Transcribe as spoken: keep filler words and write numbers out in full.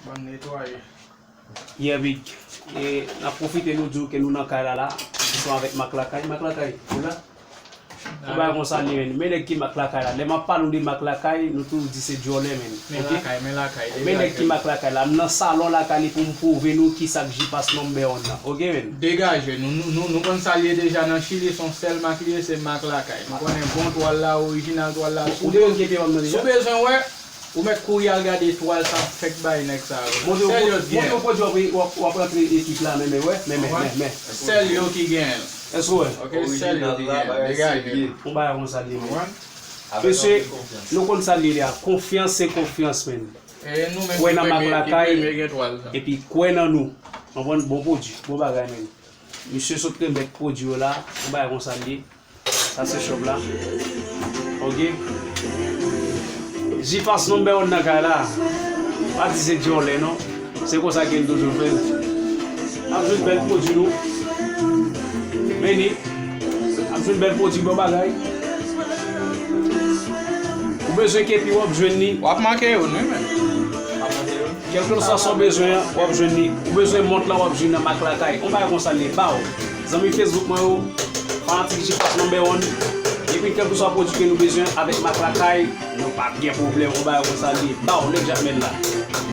Ban m netwaye. Yeah, big. E n ap pwofite nou di w ke nou nan kay la la. Ansanm avèk Mak Lakay. Mak Lakay, ou la? Ou bay konsa li menm. Men nèg ki Mak Lakay la. Lè m ap pale nou de Mak Lakay, nou toujou di se djòlè menm. Men lakay, men lakay. Men nèg ki Mak Lakay la. M nan salon lakay li pou m pwouve nou kisa k Jipas number one nan. Oke menm. Degaje nou. Nou, nou, nou konn sa l ye deja nan Chili, se yon sèl mak li ye, se Mak Lakay. Nou konnen bon twal la, orijinal twal la. Si w bezwen wè, ou mèt kouri al gade twal sa fèk bay nèg sa yo. Sèl yo t gen. Montre w pwodui w ap rantre ekip la, men, men, wè, men, men, men, men. Sèl yo ki gen l. Èske w wè? Oke, sèl yo ki gen l. Degaje. Yon bagay konsa li ye. Mesye, nou konn sa li ye a. Konfyans se konfyans, menm. Kwè nan Mak Lakay, epi kwè nan nou. Konprann? Bon pwodui, bon bagay, menm. Misye sot remèt pwodui yo la, yon bagay konsa li ye. Sa se shop la. Oke. Jipas number one nan kay la. Pa di se djòlè non. Se konsa ke n toujou fè l. N ap jwenn bèl pwodui nou. Vini. N ap jwenn bèl pwodui, bon bagay. Ou bezwen kepi, w ap jwenn li. W ap manke youn wi menm. Kèlkeswa sa w bezwen an, w ap jwenn li. Ou bezwen mont lan, w ap jwenn nan Mak Lakay. Yon bagay konsa li ye, baw. Zanmi Facebook mwen yo, fanatik Jipas number one. Epi kèlkeswa pwodui ke nou bezwen avèk Mak Lakay, nou p ap gen pwoblèm. Yon bagay konsa li ye, baw, nèg Jakmèl la.